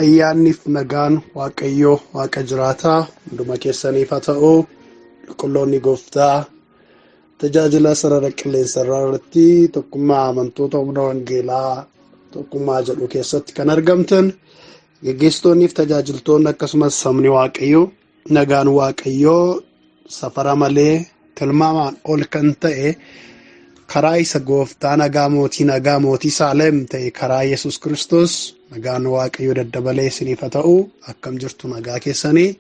Ayyaanniif nagaan Waaqayyoo Waaqa jiraataa hunduma keessaniif haa ta'u. Qulqulloonni Gooftaa tajaajila sarara qilleensarraa irratti tokkummaa amantoota humna wangeelaa tokkummaa jedhu keessatti kan argamtan geggeessitoonniif tajaajiltoonni akkasumas sabni Waaqayyoo nagaan Waaqayyoo safara malee tilmaamaan ol kan ta'e karaa isa gooftaa nagaa mootii nagaa mootii Saalem ta'e karaa Yesus Kiristoos nagaan Waaqayyoo daddabalee isiniif haa ta'u. Akkam jirtu nagaa keessanii?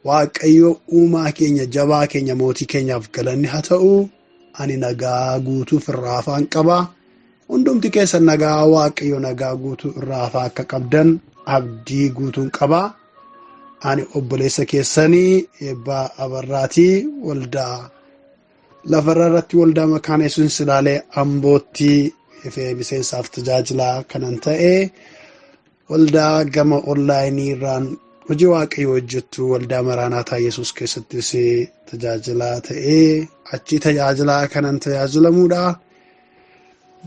Waaqayyo uumaa keenya jabaa keenya mootii keenyaaf galanni haa ta'u. Ani nagaa guutuu irraa afaan qaba. Hundumti keessan nagaa Waaqayyo nagaa guutuu irraa afaa akka qabdan abdii guutuun qaba. Ani obboleessa keessanii Eebbaa Abarraatii waldaa lafarra irratti waldaa Makaana Yesuus ilaalee Ambootti miseensaaf tajaajilaa kanan ta'e waldaa gama onlaayinii irraan hojii Waaqayyoo hojjettu waldaa Maraanaataa Yesuus keessattis tajaajilaa ta'ee achi tajaajilaa kanan tajaajilamuudha.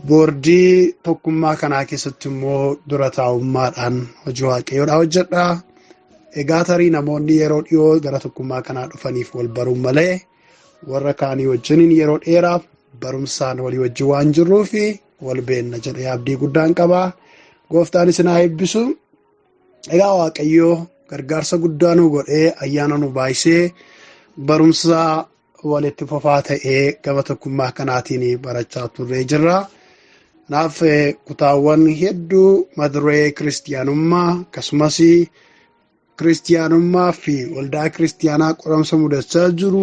Boordii tokkummaa kanaa keessatti immoo dura taa'ummaadhaan hojii Waaqayyoodhaa hojjedha. Egaa tarii namoonni yeroo dhiyoo gara tokkummaa kanaa dhufaniif wal baruun malee warra kaanii wajjiniin yeroo dheeraaf barumsaan walii wajjin waan jirruuf wal beenna jedhee abdii guddaan qaba. Gooftaan isin haa eebbisu. Egaa Waaqayyoo gargaarsa guddaa nu godhee ayyaana nu baay'isee barumsa walitti fufaa ta'ee gama tokkummaa kanaatiin barachaa turree jirra. Kanaaf kutaawwan hedduu mata duree kiristiyaanummaa akkasumas kiristiyaanummaa fi waldaa kiristiyaanaa qoramsa mudachaa jiru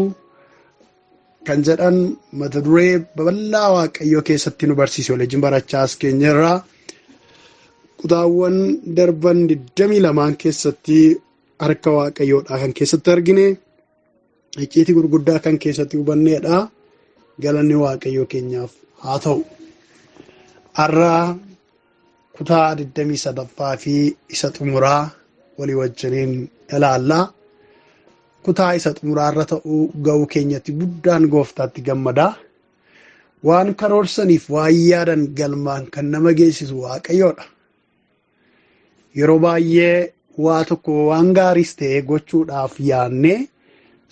kan jedhan mata duree babal'aa Waaqayyoo keessatti nu barsiise waliin barachaa as keenyarra. Kutaawwan darban 22 keessatti harka Waaqayyoodhaa kan keessatti argine icciitii gurguddaa kan keessatti hubanneedha. Galanni Waaqayyoo keenyaaf haa ta'u. Har'a kutaa 23ffaa fi isa xumuraa walii wajjiniin ilaalla. Kutaa isa xumuraa irra ta'uu ga'uu keenyatti guddaan gooftaatti gammada. Waan karoorsaniif waan yaadan galmaan kan nama geessisu Waaqayyoodha. Yeroo baay'ee waa tokko waan gaariis ta'e gochuudhaaf yaadnee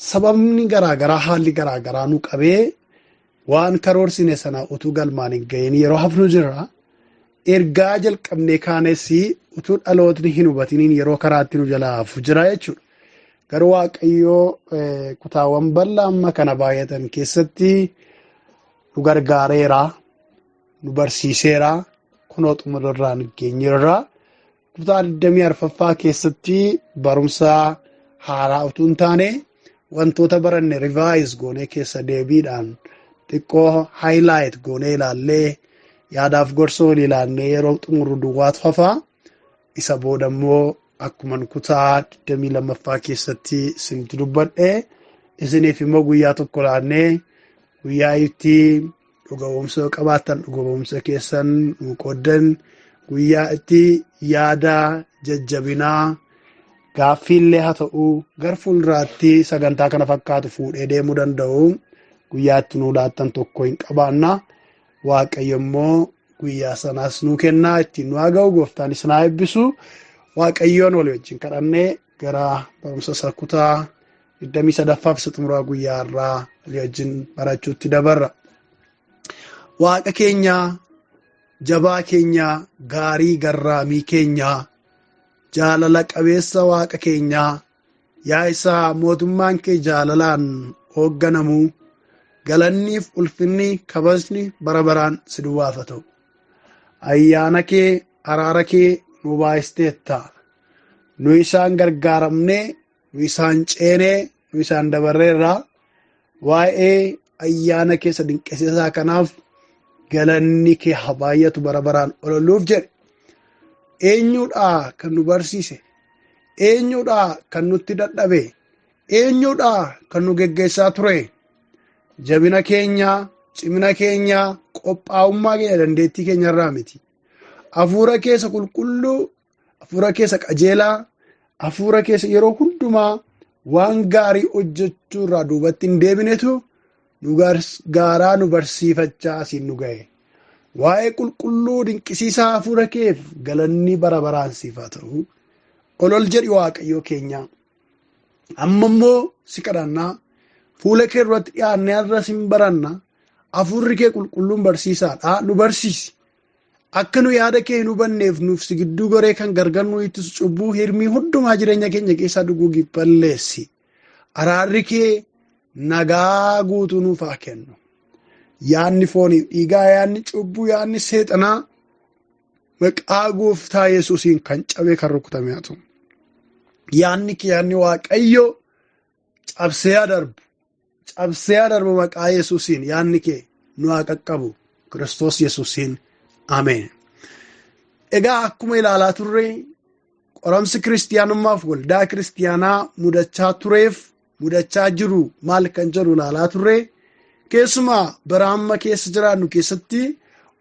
sababni garaagaraa haalli garaagaraa nu qabee waan karoorsine sana utuu galmaan hin ga'iin yeroo hafnu jira. Ergaa jalqabnee kaanes utuu dhalootni hin hubatiniin yeroo karaatti nu jalaa hafu jira jechuudha. Garuu Waaqayyoo kutaawwan bal'aa amma kana baay'atan keessatti nu gargaareera, nu barsiiseera, kunoo xumurarraan geenyeerra. Kutaa 24ffaa keessatti barumsa haaraa utuu hin taane wantoota baranne revise goonee keessa deebiidhaan xiqqoo highlight goonee ilaallee yaadaaf gorsa walii ilaannee yeroo xumurru duwwaatu hafaa. Isa booda immoo akkuman kutaa 22ffaa keessatti isinitti dubbadhe isiniif immoo guyyaa tokko laannee guyyaa itti dhuga-ba'umsa yoo qabaattan dhuga-ba'umsa keessan nu qooddan, guyyaa itti yaada jajjabinaa gaaffiillee haa ta'u gara fuulduraatti sagantaa kana fakkaatu fuudhee deemuu danda'u guyyaa itti nuu laattan tokko hin qabaanna. Waaqayyo immoo guyyaa sanaas nuu kennaa ittiin nu haa ga'u. Gooftaan isin haa eebbisu. Waaqayyoon walii wajjin kadhannee gara barumsa isa kutaa 23ffaaf isa xumuraa guyyaa har'aa walii wajjin barachuutti dabarra. Waaqa keenya jabaa keenya gaarii garraamii keenya jaalala qabeessa Waaqa keenyaa yaa isaa mootummaan kee jaalalaan hoogganamu galanniif ulfinni kabajni bara baraan si duwwaaf haa ta'u. Ayyaana kee araara kee nu baay'isteetta. Nu isaan gargaaramnee, nu isaan ceenee, nu isaan dabarreerra. Waa'ee ayyaana keessa dinqisiisaa kanaaf galanni kee haa baay'atu bara baraan ololuuf jedhe. Eenyuudha kan nu barsiise? Eenyuudha kan nutti dadhabe? Eenyuudha kan nu geggeessaa ture? Jabina keenya, cimina keenya, qophaa'ummaa keenya dandeettii keenya irraa miti. Hafuura keessa qulqulluu, hafuura keessa qajeelaa, hafuura keessa yeroo hundumaa waan gaarii hojjechuu irraa duubatti hin deebinetu nu gaaraa nu barsiifachaa asiin nu ga'e. Waa'ee qulqulluu dinqisiisaa hafuura keef galanni bara baraan siif haa ta'u. Ol jedhi Waaqayyoo keenya. Amma immoo si kadhannaa, fuula kee duratti dhiyaannee har'a sin baranna, hafuurri kee qulqulluun barsiisaadha, nu barsiisi. Akka nu yaada kee hin hubanneef nuuf si gidduu goree kan gargar nu ittisu cubbuu hirmii hundumaa jireenya keenya keessaa duguugii balleessi. Araarri kee nagaa guutuu nuuf haa kennu. Yaadni fooniif dhiigaa, yaadni cubbuu, yaadni seexanaa maqaa Gooftaa Yesuusiin kan cabee kan rukutame haa ta'u. Yaadni kee, yaadni Waaqayyoo cabsee haa darbu. Cabsee haa darbu maqaa Yesuusiin yaadni kee nu haa qaqqabu. Kiristoos Yesuusiin. Ameen. Egaa akkuma ilaalaa turre qoramsi kiristiyaanummaaf waldaa kiristiyaanaa mudachaa tureef mudachaa jiru maal kan jedhu ilaalaa turre. Keessumaa bara amma keessa jiraannu keessatti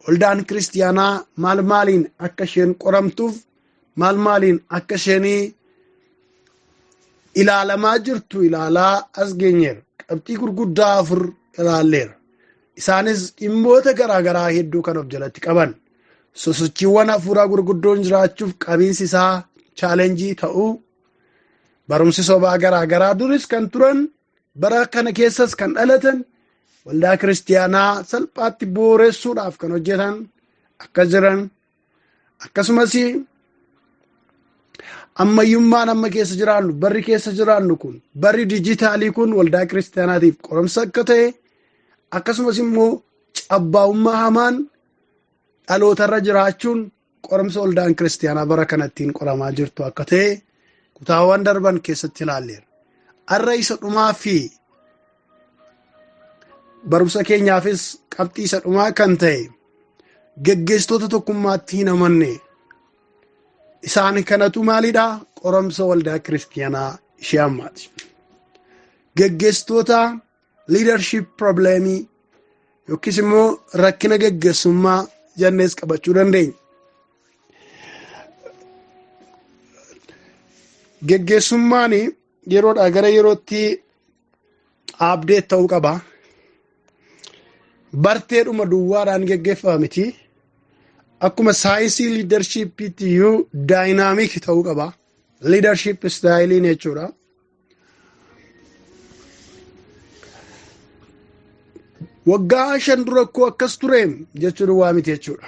waldaan kiristiyaanaa maal maaliin akka isheen qoramtuuf, maal maaliin akka isheen ilaalamaa jirtu ilaalaa as geenyeera. Qabxii gurguddaa 4 ilaalleera. Isaanis dhimmoota garaagaraa hedduu kan of jalatti qaban. Sosochiiwwan hafuuraa gurguddoon jiraachuuf qabiinsi isaa chaalenjii ta'uu, barumsi sobaa garaagaraa duris kan turan, bara kana keessas kan dhalatan, waldaa kiristiyaanaa salphaatti booressuudhaaf kan hojjetan akka jiran, akkasumas ammayyummaan amma keessa jiraannu, barri keessa jiraannu kun, barri dijitaalii kun waldaa kiristiyaanaatiif qoramsa akka ta'e, akkasumas immoo cabbaa'ummaa hamaan dhalootarra jiraachuun qoramsa waldaan kiristiyaanaa bara kanattiin qoramaa jirtu akka ta'e kutaawwan darban keessatti ilaalleera. Har'a isa dhumaa fi barumsa keenyaafis qabxii isa dhumaa kan ta'e geggeessitoota tokkummaatti hin amanne. Isaan kanatu maalidha? Qoramsa waldaa kiristiyaanaa ishee ammaati. Geggeessitoota leadership problemii yookiis immoo rakkina geggeessummaa jennees qabachuu dandeenya. Geggeessummaan yeroodhaa gara yerootti update ta'uu qaba. Barteedhuma duwwaadhaan geggeeffama miti. Akkuma saayinsii leadershipiitti iyyuu dynamic ta'uu qaba. Leadership styliin jechuudha. Waggaa 5 dura akkoo akkas tureem jechuun waa miti jechuudha.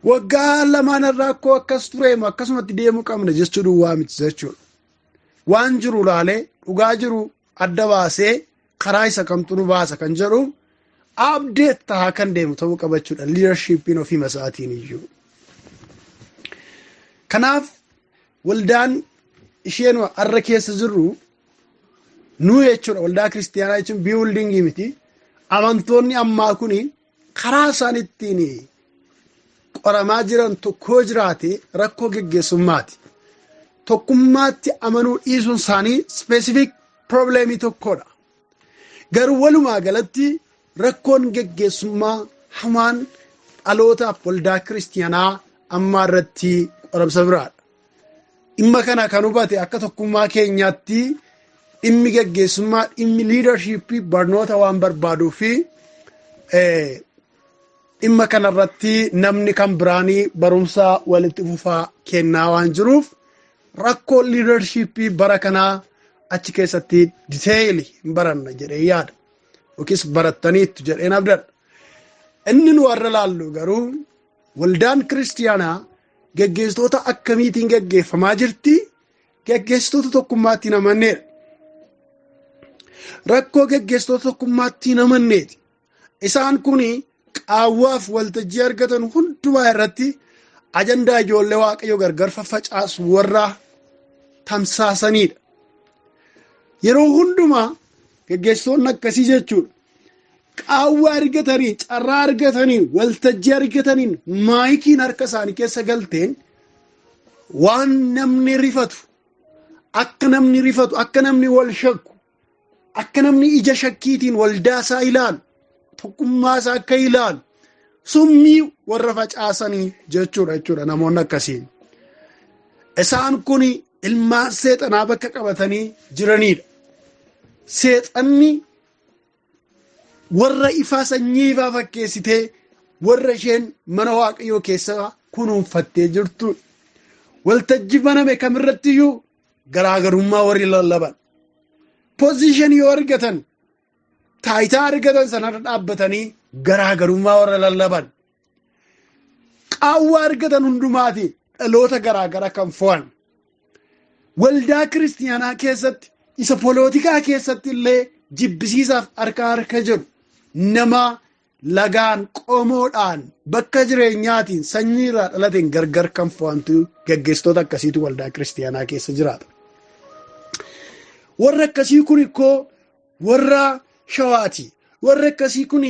Waggaa 2 irraa akkoo akkas tureem akkasumatti deemuu qabna jechuun waa miti jechuudha. Waan jiru laalee dhugaa jiru adda baasee karaa isa kamtu nu baasa kan jedhu update tahaa kan deemu ta'uu qaba jechuudha. Leadershipiin ofii isaatiin iyyuu. Kanaaf waldaan isheen har'a keessa jirru nu jechuudha. Waldaa kiristiyaanaa jechuun biyuldingii miti. Amantoonni ammaa kuni karaa isaan ittiin qoramaa jiran tokkoo jiraate rakkoo geggeessummaati. Tokkummaatti amanuu dhiisuun isaanii specific problemii tokkodha. Garuu walumaa galatti rakkoon geggeessummaa hamaan dhalootaaf waldaa kiristiyaanaa ammaa irratti qoramsa biraadha. Dhimma kana kan hubate akka tokkummaa keenyaatti dhimmi geggeessummaa, dhimmi liidarshiippii barnoota waan barbaaduu fi dhimma kanarratti namni kan biraanii barumsa walitti fufaa kennaa waan jiruuf rakkoo liidarshiippii bara kanaa achi keessatti diteeyili hin baranna jedhee yaada. Yookiis barattaniittu jedheen abdadha. Inni nu warra laallu garuu waldaan kiristiyaanaa geggeessitoota akkamiitiin geggeeffamaa jirti? Geggeessitoota tokkummaatti hin amanneedha. Rakkoo geggeessitoota tokkummaatti hin amanneeti. Isaan kun qaawwaaf waltajjii argatan hundumaa irratti ajandaa ijoollee Waaqayyoo gargar faffacaasu warra tamsaasanidha. Yeroo hundumaa geggeessitoonni akkasii jechuudha. Qaawwa argatanii, carraa argatanii, waltajjii argataniin maayikiin harka isaanii keessa galteen waan namni rifatu, akka namni rifatu, akka namni wal shakku, akka namni ija shakkiitiin waldaa isaa ilaalu, tokkummaa isaa akka ilaalu, summii warra facaasanii jechuudha namoonni akkasii. Isaan kun ilmaan seexanaa bakka qabatanii jiranidha. Seexanni warra ifaa sanyii ifaa fakkeessitee warra isheen mana Waaqayyoo keessa kunuunfattee jirtu. Waltajjii baname kamirrattiyyuu garaagarummaa warri lallaban. Position yoo argatan, taayitaa argatan sanarra dhaabbatanii garaagarummaa warra lallaban. Qaawwa argatan hundumaati dhaloota garaagara kan fo'an. Waldaa kiristiyaanaa keessatti, isa poolitikaa keessatti illee jibbisiisaaf harka harka jedhu nama lagaan, qomoodhaan, bakka jireenyaatiin, sanyii irraa dhalateen gargar kan fo'antu gaggeessitoota akkasiitu waldaa kiristiyaanaa keessa jiraata. Warra akkasii kun ikkoo warra Shawaati. Warra akkasii kun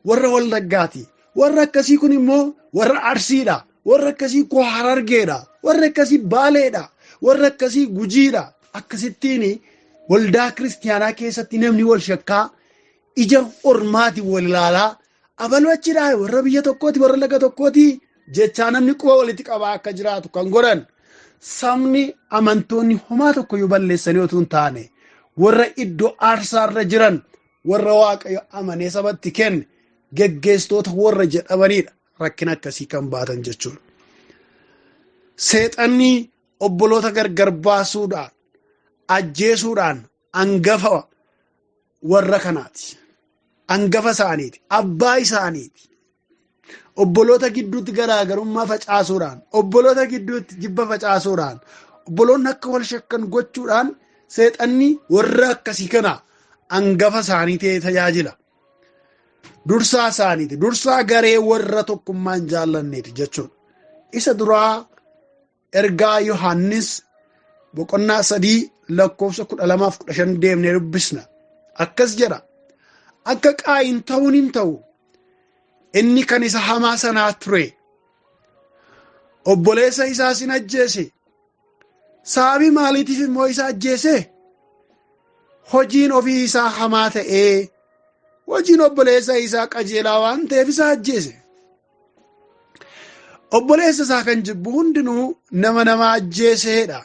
warra Wallaggaati. Warra akkasii kun immoo warra Arsiidha. Warra akkasii koo Harargeedha. Warra akkasii Baaleedha. Warra akkasii Gujiidha. Akkasittiin waldaa kiristiyaanaa keessatti namni wal shakkaa, ija ormaatiin wal ilaalaa, abaluu achidhaa, warra biyya tokkooti, warra laga tokkooti jechaa namni quba walitti qabaa akka jiraatu kan godhan, sabni amantoonni homaa tokkoyyuu balleessanii otoo hin taane, warra iddoo aarsaarra jiran, warra Waaqayyo amanee sabatti kenne, geggeessitoota warra jedhamanidha rakkina akkasii kan baatan jechuudha. Seexanni obboloota gargar baasuudhaan, ajjeesuudhaan hangafa warra kanaati. Hangafa isaaniiti. Abbaa isaaniiti. Obboloota gidduutti garaagarummaa facaasuudhaan, obboloota gidduutti jibba facaasuudhaan, obboloonni akka wal shakkan gochuudhaan seexanni warra akkasii kana hangafa isaanii ta'ee tajaajila. Dursaa isaaniiti. Dursaa garee warra tokkummaa hin jaallanneeti jechuudha. Isa duraa ergaa Yohaannis boqonnaa 3 lakkoofsa 12-15 deemnee dubbisna. Akkas jedha. Akka Qaayin ta'uun hin ta'u. Inni kan isa hamaa sanaa ture. Obboleessa isaas hin ajjeese. Sababii maaliitiif immoo isa ajjeese? Hojiin ofii isaa hamaa ta'ee, hojiin obboleessa isaa qajeelaa waan ta'eef isa ajjeese. Obboleessa isaa kan jibbu hundinuu nama nama ajjeeseedha.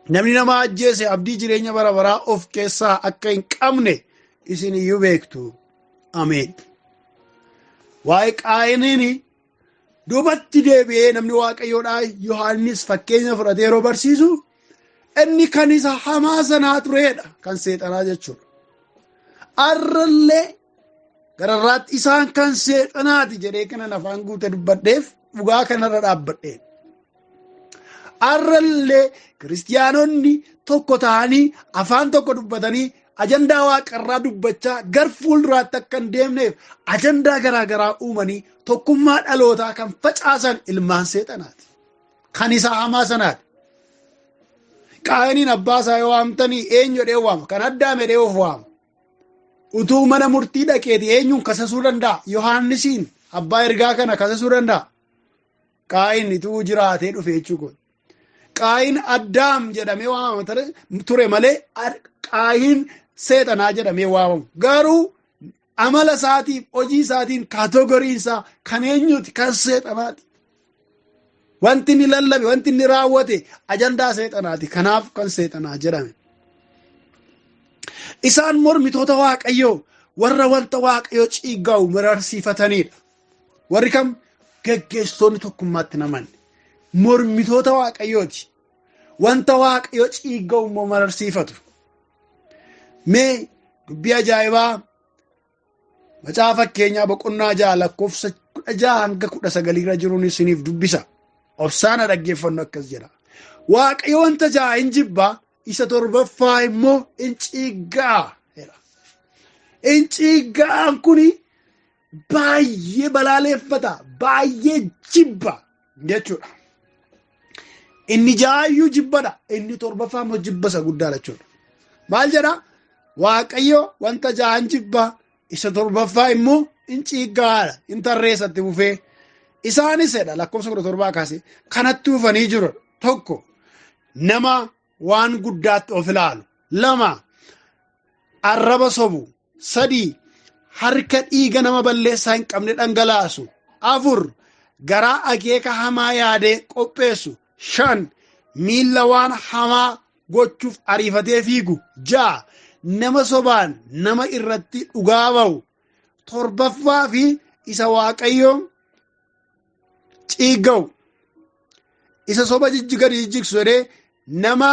Namni nama ajjeese abdii jireenya bara baraa of keessaa akka hin qabne isin iyyuu beektu. Ameen. Waa'ee Qaayiniin duubatti deebi'ee namni Waaqayyoodhaa Yohaannis fakkeenya fudhatee yeroo barsiisu, inni kan isa hamaa sanaa tureedha, kan seexanaa jechuudha. Arrallee gararraatti isaan kan seexanaati jedhee kanan afaan guute dubbadheef dhugaa kanarra dhaabbadheen. Arrallee kiristiyaanonni tokko ta'anii afaan tokko dubbatanii ajandaa waaqarraa dubbachaa gar fuulduraatti akka hin deemneef ajandaa garaagaraa uumanii tokkummaa dhalootaa kan facaasan ilmaan seexanaati. Kan isaa hamaa sanaati. Qaayiniin abbaa isaa yoo waamtanii eenyu jedhee waama? Kan Addaam jedhee of waama. Utuu mana murtii dhaqeeti eenyuun kasasuu danda'a? Yohaannisiin abbaa ergaa kana kasasuu danda'a? Qaayin utuu jiraatee dhufe jechuudha. Qaayin Addaam jedhamee waamama ture malee Qaayin seexanaa jedhamee waamamu. Garuu amala isaatiif hojii isaatiin kaatogoriin isaa kan eenyuti? Kan seexanaati. Wanti inni lallabe, wanti inni raawwate ajandaa seexanaati. Kanaaf kan seexanaa jedhame. Isaan mormitoota Waaqayyoo warra wanta Waaqayyoo ciiggaa'u mararsiifatanidha. Warri kam? Geggeessitoonni tokkummaatti namanne. Mormitoota Waaqayyooti. Wanta Waaqayyoo ciigga'u immoo mararsiifatu. Mee dubbii ajaa'ibaa Macaafa Fakkeenyaa boqonnaa 6 lakkoofsa 16 hanga 19 irra jiruun isiniif dubbisa. Obsaana dhaggeeffannu. Akkas jedha. Waaqayyo wanta ja'a hin jibba, isa torbaffaa immoo hin ciigga'a jedha. Hin ciigga'aan kuni baay'ee balaaleeffata, baay'ee jibba jechuudha. Inni ja'ayyuu jibbadha, inni torbaffaa immoo jibba isa guddaadha jechuudha. Maal jedha? Waaqayyo wanta ja'an jibba, isa torbaffaa immoo hin ciiggaadha, hin tarreessatti fufee. Isaanis jedha lakkoofsa 17 kaasee kanatti fufanii jiru. 1, nama waan guddaatti of ilaalu. 2, arraba sobu. 3, harka dhiiga nama balleessaa hin qabne dhangalaasu. 4, garaa akeeka hamaa yaadee qopheessu. 5, miilla waan hamaa gochuuf ariifatee fiigu. 6, nama sobaan nama irratti dhugaa ba'u. Torbaffaa fi isa Waaqayyo ciigga'u. Isa soba gadi jijjigsu jedhee nama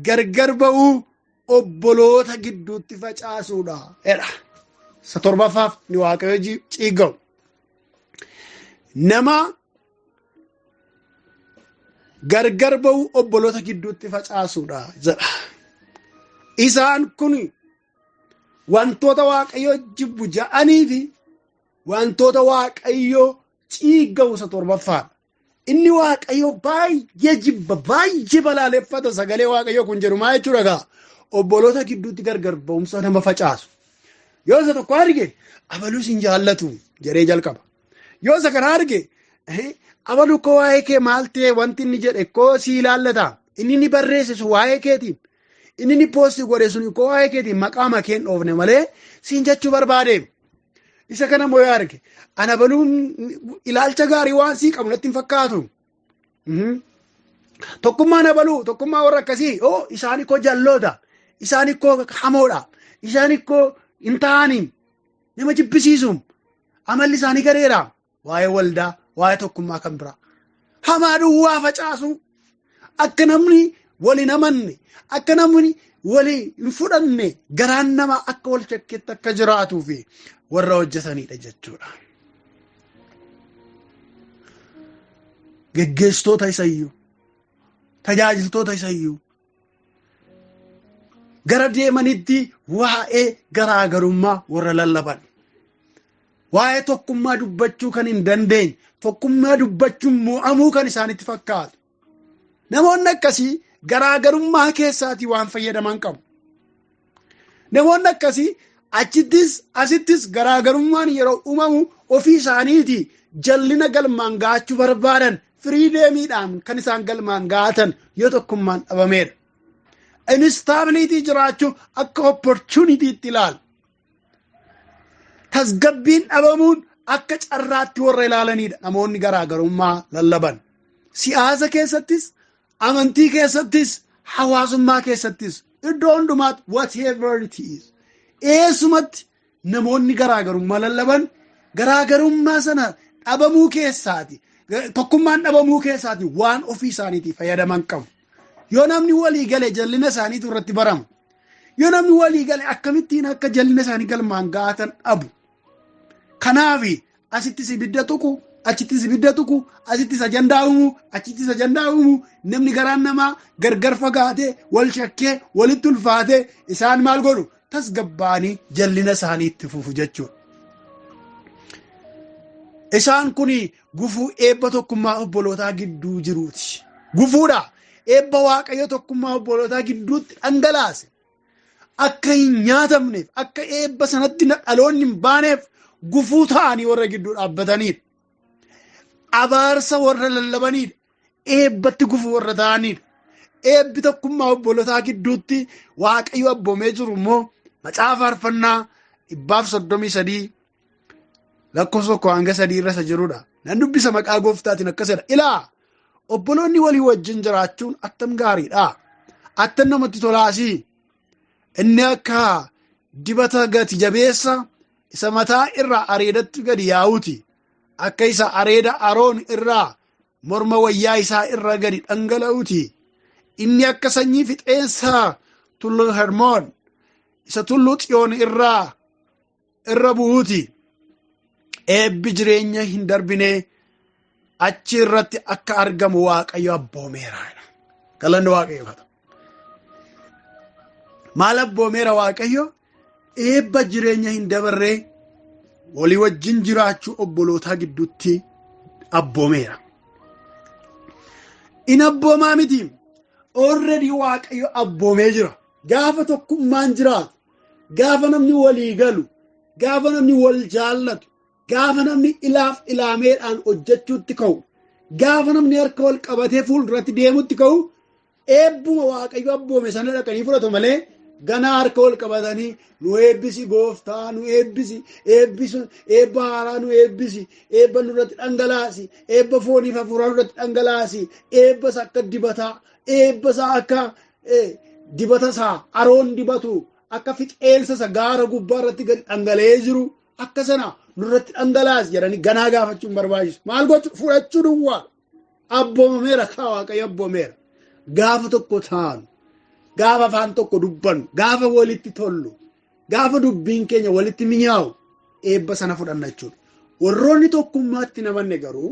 gargar ba'uu obboloota gidduutti facaasuudha jedha. Isa torbaffaaf ni Waaqayyo ciigga'u. Nama gargar ba'uu obboloota gidduutti facaasuudha jedha. Isaan kun wantoota Waaqayyo jibbu ja'anii fi wantoota Waaqayyo ciigga'u isa torbaffaadha. Inni Waaqayyo baay'ee jibba, baay'ee balaaleffata sagalee Waaqayyo kun jedhu maa jechuudha gaa? Obboloota gidduutti gargar ba'umsa nama facaasu. Yoo isa tokko arge abaluu sin jaallatu jedhee jalqaba. Yoo isa kana arge abaluu koo waa'ee kee maal ta'e wanti inni jedhe koo si ilaallata. Inni ni barreesse sun waa'ee keetiin. Inni ni poostii godhe sun koo waa'ee keetiin maqaa makeen dhoofne malee siin jechuu barbaade. Isa kana immoo yoo arge ana baluun ilaalcha gaarii waan sii qabu natti hin fakkaatu. Tokkummaa na baluu, tokkummaa warra akkasii, oo isaan koo jalloota, isaan koo hamoodha, isaan koo hin ta'anii, nama jibbisiisu, amalli isaanii gareera. Waa'ee waldaa, waa'ee tokkummaa kan biraa. Hamaa duwwaa facaasu, akka namni wal hin amanne, akka namni wal hin fudhanne, garaan namaa akka wal shakkeetti akka jiraatuu fi warra hojjetanidha jechuudha. Geggeessitoota isayyuu, tajaajiltoota isayyuu gara deemanitti waa'ee garaagarummaa warra lallaban. Waa'ee tokkummaa dubbachuu kan hin dandeenye, tokkummaa dubbachuun mo'amuu kan isaanitti fakkaatu. Namoonni akkasii garaagarummaa keessaatii waan fayyadaman qabu. Namoonni akkasii achittis asittis garaagarummaan yeroo uumamu ofii isaaniiti jallina galmaan ga'achuu barbaadan, firiideemiidhaan kan isaan galmaan ga'atan yoo tokkummaan dhabameedha. Instaabiliitii jiraachuu akka opportunitiitti ilaalu. Tasgabbiin dhabamuun akka carraatti warra ilaalanidha namoonni garaagarummaa lallaban. Siyaasa keessattis, amantii keessattis, hawaasummaa keessattis, iddoo hundumaatti, whatever it is. Eessumatti namoonni garaagarummaa lallaban garaagarummaa sana dhabamuu keessaati, tokkummaan dhabamuu keessaati waan ofii isaaniitii fayyadaman qabu. Yoo namni walii gale jallina isaaniitu irratti barama. Yoo namni walii gale akkamittiin akka jallina isaanii galmaan ga'atan dhabu. Kanaaf asittis ibidda tuqu, achittis ibidda tuqu, asittis ajandaa uumu, achittis ajandaa uumu, namni garaan namaa gargar fagaatee, wal shakkee, walitti ulfaatee, isaan maal godhu? Tasgabbaanii jallina isaanii itti fufu jechuudha. Isaan kun gufuu eebba tokkummaa obbolootaa gidduu jiruuti. Gufuudha. Eebba Waaqayyo tokkummaa obbolootaa gidduutti dhangalaase. Akka hin nyaatamneef, akka eebba sanatti dhaloonni hin baaneef gufuu ta'anii warra gidduu dhaabbataniidha. Abaarsa warra lallabaniidha. Eebbatti gufuu warra ta'aniidha. Eebbi tokkummaa obbolootaa gidduutti Waaqayyo abboomee jiru immoo macaafa faarfannaa 133 lakkoofsa 1 hanga 3 irra isa jirudha. Nan dubbisa maqaa gooftaatiin akkas jedha. Ilaa, obboloonni walii wajjin jiraachuun attam gaariidha. Attam namatti tolaasii. Inni akka dibata gati jabeessa isa mataa irraa areedatti gadi yaa'uuti. Akka isa areeda Aroon irraa morma wayyaa isaa irra gadi dhangala'uuti. Inni akka sanyii fixeensa tulluu Hermoon isa tulluu Xiyoon irraa irra bu'uuti. Eebbi jireenya hin darbine achi irratti akka argamu Waaqayyo abboomeera. Galanni Waaqayyo haa ta'u. Maal abboomeera Waaqayyo? Eebba jireenya hin dabarree walii wajjin jiraachuu obbolootaa gidduutti abboomeera. In abboomaa miti. Already Waaqayyo abboomee jira. Gaafa tokkummaan jiraatu, gaafa namni walii galu, gaafa namni wal jaallatu, gaafa namni ilaaf ilaameedhaan hojjechuutti ka'u, gaafa namni harka wal qabatee fuulduratti deemutti ka'u, eebbuma Waaqayyo abboome sana dhaqanii fudhatu malee ganaa harka wal qabatanii nu eebbisi gooftaa, nu eebbisi, eebbisu, eebba haaraa nu eebbisi, eebba nurratti dhangalaasi, eebba fooniif hafuuraa nurratti dhangalaasi, eebba isa akka dibataa, eebba isa akka dibata isaa Aroon dibatu, akka fixeensa isa gaara gubbaa irratti gadi dhangala'ee jiru akka sana nurratti dhangalaasi jedhanii ganaa gaafachuun barbaachisu. Maal gochuu? Fudhachuu duwwaa. Abboomameera kaa Waaqayyo abboomeera. Gaafa tokko taanu, gaafa afaan tokko dubbannu, gaafa walitti tollu, gaafa dubbiin keenya walitti mi'aawu eebba sana fudhanna jechuudha. Warroonni tokkummaatti namanne garuu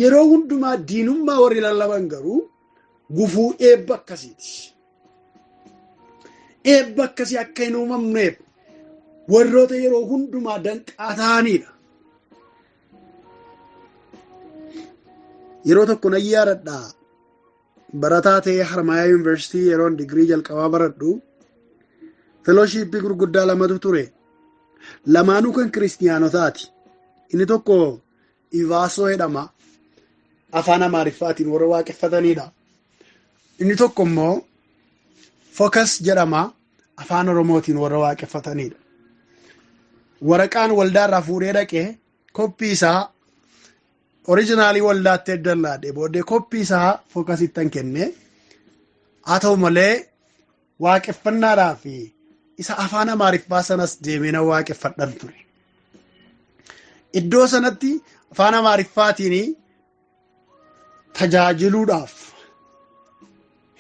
yeroo hundumaa diinummaa warri lallaban garuu gufuu eebba akkasiiti. Eebba akkasii akka hin uumamneef warroota yeroo hundumaa danqaa ta'anidha. Yeroo tokko nan yaadadha. Barataa ta'ee Harmaayaa Yuunivarsiitii yeroon digirii jalqabaa baradhu felooshiippii gurguddaa lamatu ture. Lamaanuu kan kiristiyaanotaati. Inni tokko Ivaasoo jedhama. Afaan Amaariffaatiin warra waaqeffatanidha. Inni tokko immoo Fokas jedhama. Afaan Oromootiin warra waaqeffatanidha. Waraqaan waldaarraa fuudhee dhaqee koppii isaa orijinaalii waldaatti eddan laadhee booddee koppii isaa Fokasittan kenne. Haa ta'u malee waaqeffannaadhaa fi isa afaan Amaariffaa sanas deemee nan waaqeffadhan ture. Iddoo sanatti afaan Amaariffaatiin tajaajiluudhaaf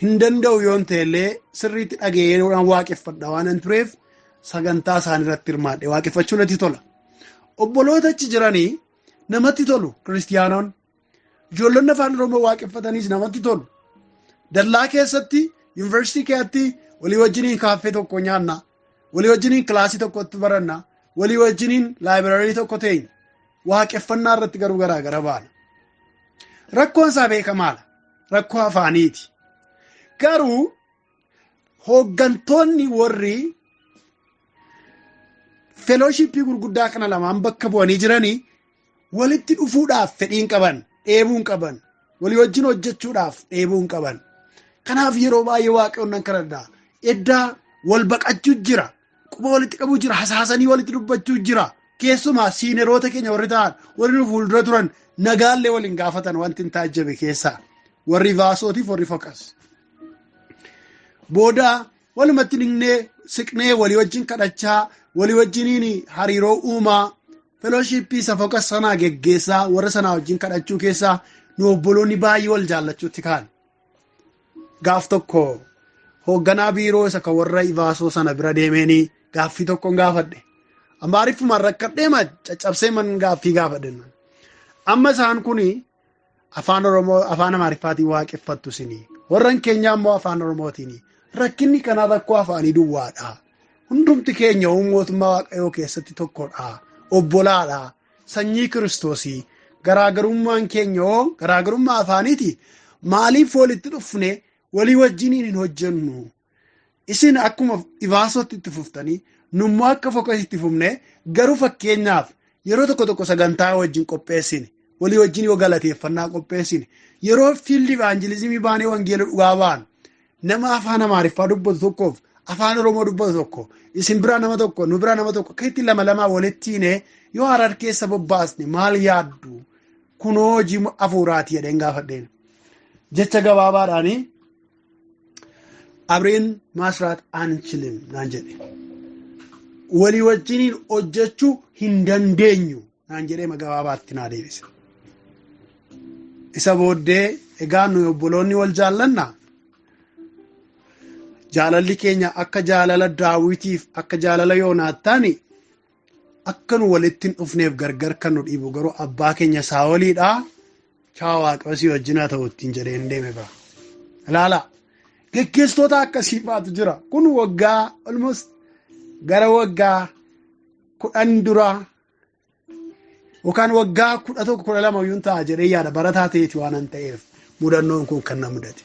hin danda'u yoon ta'ellee sirriitti dhaga'ee waaqeffadha waan hin tureef sagantaa isaan irratti hirmaadhe waaqeffachuu natti tola. Obboloota achi jiranii namatti tolu kiristiyaanonni. Ijoollonni afaan Oromoo waaqeffataniis namatti tolu. Dallaa keessatti yuunivarsiitii keessatti walii wajjiniin kaaffee tokko nyaanna. Walii wajjiniin kilaasii tokkotti baranna. Walii wajjiniin laayibiraarii tokko teenya. Waaqeffannaa irratti garuu garaagara baana. Rakkoon isaa beekamaadha. Rakkoo afaaniiti. Garuu hooggantoonni warri felooshippii gurguddaa kana lamaan bakka bu'anii jiranii walitti dhufuudhaaf fedhiin qaban, dheebuun qaban, walii wajjin hojjechuudhaaf dheebuun qaban. Kanaaf yeroo baay'ee waaqayyoon nan kadhadha. Eddaa wal baqachuu jira, quba walitti qabuu jira, hasaasanii walitti dubbachuu jira. Keessumaa siineroota keenya warri ta'an, warri nu fuuldura turan nagaallee waliin gaafatan wanti hin taajjabe keessaa warri Vaasootiif warri Fokas. Booda walumatti dhiqnee siqnee walii wajjin kadhachaa, walii wajjiniin hariiroo uumaa, felooshiippii isa Fokas sanaa geggeessaa, warra sanaa wajjin kadhachuu keessaa nu obboloonni baay'ee wal jaallachuutti ka'an. Gaaf tokko hoogganaa biiroo isa kan warra Ivaasoo sana bira deemeenii gaaffii tokkoon gaafadhe. Amaariffumaan rakkadhee ma caccabsee man gaaffii gaafadhe. Amma isaan kun afaan Oromoo afaan Amaariffaatiin waaqeffattu isinii. Warran keenyaa immoo afaan Oromootiin. Rakkinni kanaa rakkoo afaanii duwwaadha. Hundumti keenya mootummaa Waaqayyoo keessatti tokkodha. Obbolaadha. Sanyii Kiristoosii. Garaagarummaan keenya hoo garaagarummaa afaaniiti. Maaliif walitti dhufne walii wajjiniin hin hojjennu? Isin akkuma Ivaasootti itti fuftanii nummoo akka Fokasitti fufne garuu fakkeenyaaf yeroo tokko tokko sagantaa wajjin qopheessine walii wajjin yoo galateeffannaa qopheessine yeroo fiildi ivaanjilizimii baanee wangeela dhugaa baanu nama afaan Amaariffaa dubbatu tokkoof afaan Oromoo dubbatu tokko isin biraa nama tokko nu biraa nama tokko akka itti lama lamaa walitti hiine yoo Harar keessa bobbaasne maal yaaddu? Kunoo hojii hafuuraati jedheen gaafadheen. Jecha gabaabaadhaanii Abreen Maasraat Anchilim naan jedhe. Walii wajjiniin hojjechuu hin dandeenyu naan jedhee gabaabaatti naa deebise. Isa booddee egaa nuyi obboloonni wal jaallanna. Jaalalli keenya akka jaalala Daawitiif akka jaalala Yoonaataani akka nu walitti hin dhufneef gargar kan nu dhiibu garuu abbaa keenya Saa'oliidha. Chaa Waaqayyo si wajjin haa ta'u ittiin jedhee hin deeme bara. Ilaala. Geggeessitoota akkasii faatu jira. Kun waggaa almost gara waggaa 10 dura yookaan waggaa 11 12 iyyuu ta'a jedhee yaada barataa ta'eeti waan an ta'eef mudannoon kun kan na mudate.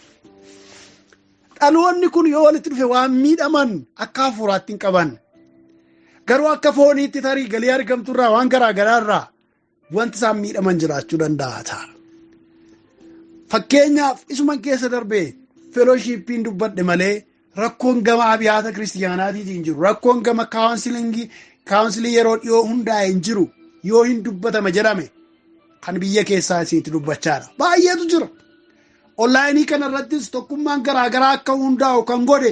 Dhaloonni kun yoo walitti dhufe waan miidhaman akka hafuuraatti hin qaban. Garuu akka fooniitti tarii galii argamturraa waan garaa garaarraa wanti isaan miidhaman jiraachuu danda'a ta'a. Fakkeenyaaf isuman keessa darbee felooshiippiin dubbadhe malee rakkoon gama abiyaata kiristiyaanaatiin hin jiru. Rakkoon gama kaawunsilii yeroo dhiyoo hundaa'e hin jiru. Yoo hin dubbatama jedhame kan biyya keessaa isinitti dubbachaadha. Baay'eetu jira. Onlaayinii kanarrattis tokkummaan garaagaraa akka hundaa'u kan godhe